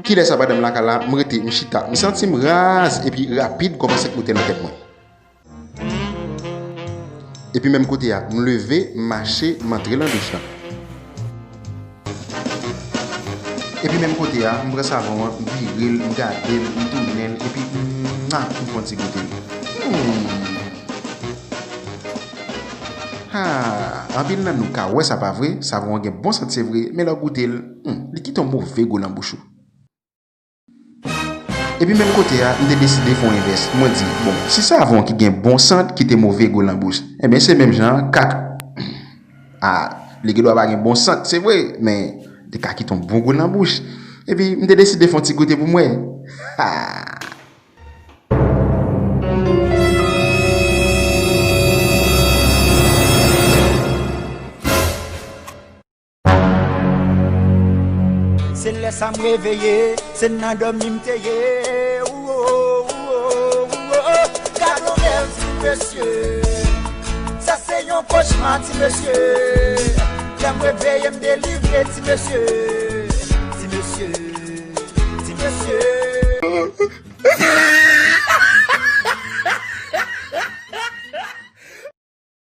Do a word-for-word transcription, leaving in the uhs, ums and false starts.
Kilè sa, madanm lakay la? M rete, m chita, m santi m raz, epi rapid kòmanse k monte nan tèt mwen. Epi menm kote a, m leve, m mache, m antre nan douch lan. Epi menm kote a, m pran savon an, m vire l, m gade l, m tounen l, epi m, m fè yon ti goute l. Hmm. Ha, anpil nan nou ka wè sa, pa vre? Savon an gen bon sant, se vre, men lè w goute l, hmm, li kite yon move gou nan bouch ou. Epi menm kote a, m te deside fè yon envès. Mwen di, bon, si savon ki gen bon sant kite move gou nan bouch, enben se menm jan an, kak. A, li gen dwa pa gen bon sant, se vre, men li ka kite yon bon gou nan bouch. Epi m te deside fè yon ti goute pou m wè. Ha! Se lè sa m reveye, se nan dòmi m te ye. Gad on rèv, ti mesye. Sa se yon kochma, ti mesye. Lè m reveye, m delivre, ti mesye.